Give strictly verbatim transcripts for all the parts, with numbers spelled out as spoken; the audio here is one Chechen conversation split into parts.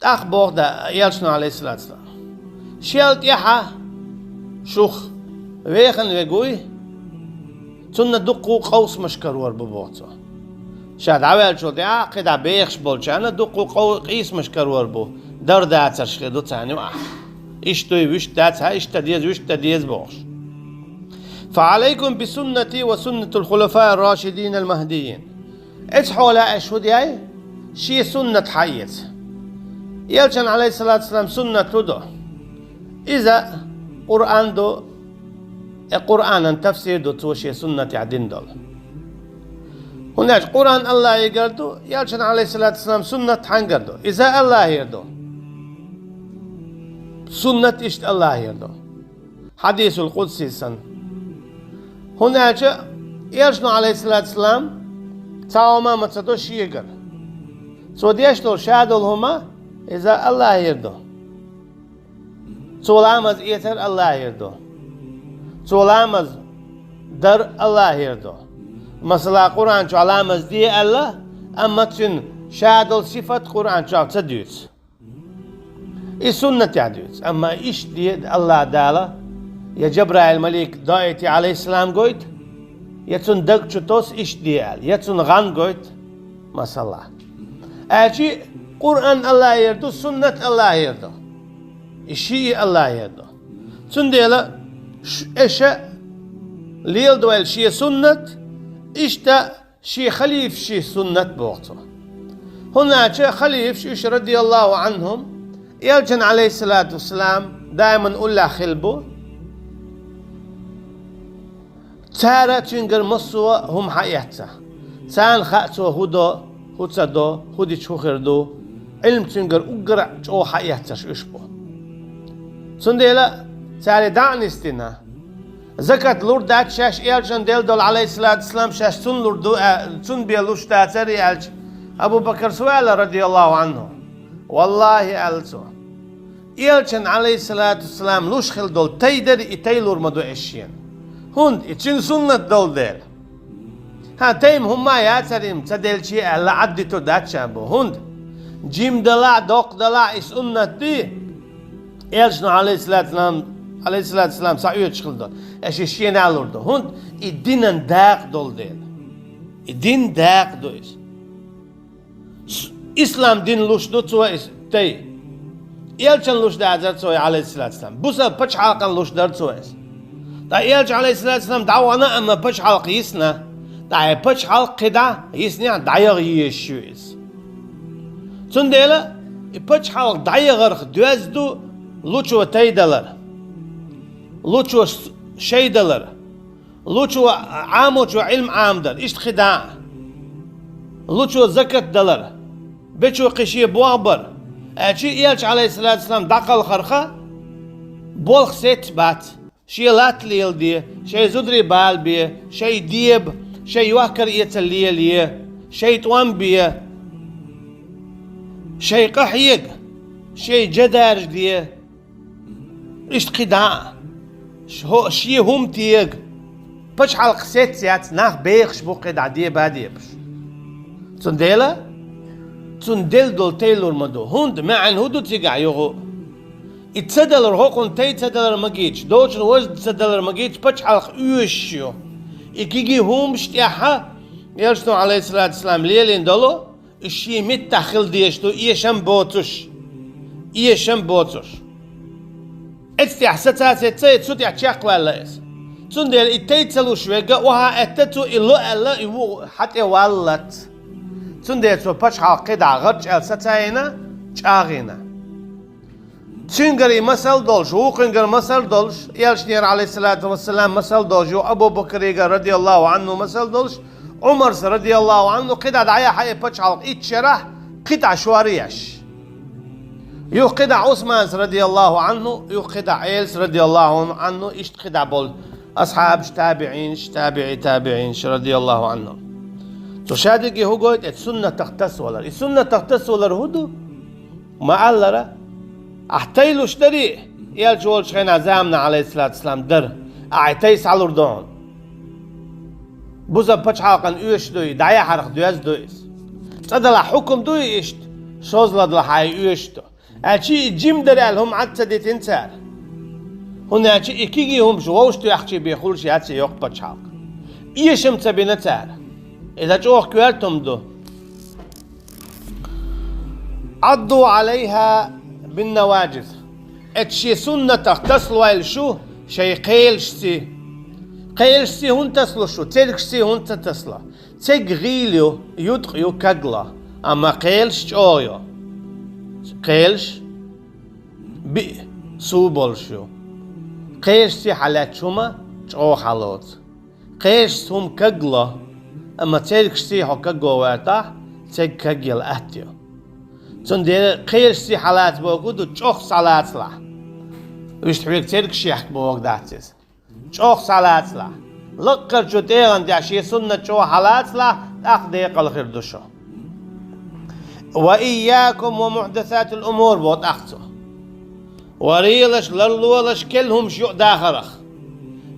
ТӀаккха боху да, Элчано, Ӏалайхиссалату вассалам: «Шел тӀаьхьа шух вехан вег вуй, цунна дуккха а къовсамаш карор бу», — боху цо. Ша дӀаваьллачул тӀаьхьа кхидӀа бехаш болчарна дуккха а къов-, къийсамаш карор бу, дар дацарш хир ду царна юкъахь. Иштта дуй, вуьшта дац, хьан иштта деза, вуьшта деза бохуш. «فعليكم بسنتي وسنة الخلفاء الراشدين المهديين». Эцу хьолехь аша хӀун де? Шен суннат хьаэца. Элчан, Ӏалайхиссалату вассалам, суннат хӀун ду? Иза Къуръан ду, э, Къуръанан тафсир ду цо шен суннатехь дина долу. ХӀунда аьлча Къуръан Аллахьигара ду, Элчан, Ӏалайхиссалату вассалам, суннат хьаьнгара ду? Иза Аллахьера ду. Суннат иштта Аллахьера ду. Хьадисул къудси санна. ХӀунда аьлча Элчано, Ӏалайхиссалату вассалам, цхьа хӀума ма ца до шегара. Цо деш долу ша долу хӀума, иза Аллахьера ду. Цо ламаз эцар Аллахьера ду. Цо ламаз дар Аллахьера ду. Масала, Къуръан чохь ламаз де аьлла, амма цуьнан ша долу сифат Къуръан чохь ца дуьйцу. И суннатехь дуьйцу, амма иштта де Аллахь Дала, я Джабраил малик доуьйту, Ӏалайхиссалам, гойту, я цунна даг чу тосу иштта де аьлла, я цунна гӀан гойту, масала. Аьлча Къуръан Аллахьера ду, суннат Аллахьера ду. И шиъ Аллахьера ду. Цундела ш-, эша леладойла шен суннат, иштта шен халифашийн суннат боху цо. ХӀунда аьлча халифаш уьш, радияллаху Ӏанхум, Элчан, Ӏалайхиссалату вассалам, даиман уллехь хилла бу. Цара цуьнгара массо а хӀума хьаэцна. Царна хаьа цо хӀун до, хӀун ца до, хӀун дича хӀун хир ду. Ӏилма цуьнгара уггар а чӀогӀа хьаэцнарш уьш бу. Цундела цара дӀа а нисдина, закат лур дац шаьш, Элчано делла долу, Ӏалайхиссалату вассалам, шаьш цунна лур ду, а, цунна бен луш дацара аьлча, Абу Бакара аьлла, радияллаху Ӏанху: «Валлахи, — аьлла цо, — Элчано, Ӏалайхиссалату вассалам, луш хилла долу тай дара и тай лур ма ду ас шена. ХӀунда и цуьнан суннат долу дела». ХӀан, тайма хӀумма а яцара, ца делча а аьлла, Ӏаддитур дац ша бу. ХӀунда? Жима далахь а, доккха далахь а, и суннат ду. Элчано, Ӏалайхиссалату вассалам, Ӏалайхиссалату вассалам, схьаоьцуш хилла долу, аш и шена а лур ду. ХӀунда? И динан дакъа долу дела. И дин дакъа ду иза. С-, ислам дин луш ду цо иза, тай. Элчано луш дацара цо, Ӏалайхиссалату вассалам. Бусалба пачхьалкхана луш дара цо иза. Ткъа Элча, Ӏалайхиссалату вассалам, дӀавахана, амма пачхьалкх йисна. Ткъа и пачхьалкх кхидӀа йиснехь дӀаяха езаш ю иза. Цундела и пачхьалкх дӀаяхарх доьзна ду лучо тай далар, лучо с-, шай далар, лучо, Ӏамочо Ӏилма Ӏамадар, иштта кхидӀа а, лучо закат далар, бечо кхин шен бохбар. Аьлча Элча, Ӏалайхиссалату вассалам, дӀакхалхарх болх сецна бац. Шен латта леладе, шайн зударий бала бе, шайн деба, шайн йохкар-эцар лелае, шайн тӀом бе, шайн къа хьега, шайн жа даржаде. Иштта кхидӀа а, ш-, хӀо-, шен хӀума тега. Пачхьалкх сецна яц, нах бехаш бу кхидӀа деба а дебаш. Цундела цунна делла долу тай лур ма ду. ХӀунда? МаьӀна хӀун ду цигахь юха? И ца далар, хӀокхунна тай ца далар магийча, доцчунна важа ца далар магийча, пачхьалкх оьшуш ю. И кегий хӀумаш тӀехь а, Элчано, Ӏалайхиссалату вассалам, лелийна долу, уьш шен меттахь хила дезаш ду, эшам боцуш. Эшам боцуш. Эцу тӀехь саца а сецна, цу тӀехь чекхваьлла иза. Цундела и тай ца луш верг а, охьа а этта, цо и ло аьлла, и ву хьан тӀе валлалц. Цундела цо пачхьалкх кхидӀа гӀарчӀ аьлла саца а йина, чӀагӀйина. Цуьнгара и масал долуш, вукхуьнгара масал долуш, Элчанера, Ӏалайхиссалату вассалам, масал долуш, ю Абу Бакаригара, радияллаху Ӏанху, масал долуш, Ӏумарца, радияллаху Ӏанху, кхидӀа дӀаяхьа и пачхьалкх итт шарахь, кхидӀа шор еш. Юха кхидӀа Ӏусманца, радияллаху Ӏанху, юха кхидӀа Ӏелаца, радияллаху Ӏанху, иштта кхидӀа болу асхьабаш, табиӀинаш, табиӀи табиӀинаш, радияллаху Ӏанхум. Цу шадерриге хӀун гойту, эцу суннатах тасавалар. И суннатах тасавалар хӀун ду? Ма-аллара, ахь тай луш дарий, Элча волчу хенахь заманахь, Ӏалайхиссалату вассалам, дара, ахь и тай схьалур ду хьуна. Бусалба пачхьалкхана оьшуш ду и, дӀаяхьарх доьзна ду иза. ЦӀа далахь хьукум ду и иштта, шозлагӀа далахь и оьшуш ду. Аьлча и жима дара аьлла хӀума Ӏад ца дитина цара. ХӀунда аьлча и кегий хӀумаш вовшахтоьхча бе хуьлуш яц и йоккха пачхьалкх. Эшам ца бина цара. Иза чӀогӀа коьрта хӀума ду. عضوا عليها بالنواجذ. Эцу шен суннатах таслойла шу шайн кхелашций. Кхелашций хӀунда таслу шу, цергашций хӀунда ца тасла? Церг гӀийла ю, юткъа ю, кагла, амма кхелаш чӀогӀа ю. Кхелаш биъ, сув болуш ю. Кхелашций хьалаьцча хӀума чӀогӀа хьалоцу. Кхелашца хӀума кагла, амма цергашций хьо каго ваьртахь, церг кагъяла атта ю. Цундела кхелашций хьалаца бохург ду, чӀогӀа схьалацалахь. Вуьшта хьоьга цергаш яхка бохург дац иза. ЧӀогӀа схьалацалахь. Лаккхарчу тӀегӀан тӀехь шен суннат чӀогӀа хьалацалахь, тӀаккха декъала хир ду шу. وإياكم ومحدثات الأمور, боху тӀаккха цо. Варелаш, ларлолаш, керла хӀумаш юкъадахарах.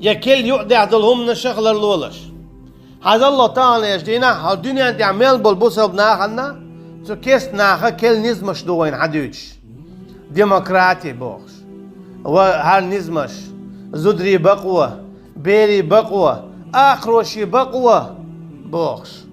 Я керла юкъадаьхна долу хӀуманашах ларлолаш. Хьажал, таханлерчу дийнахь хӀара дуьнен тӀехь мел болу бусалба нахана, цу керста наха керла низамаш ду вайна хьадуьйцуш. Демократи бохуш. Ва хӀара низамаш, зударий бакъо, берий бакъо, акхароший бакъо бохуш.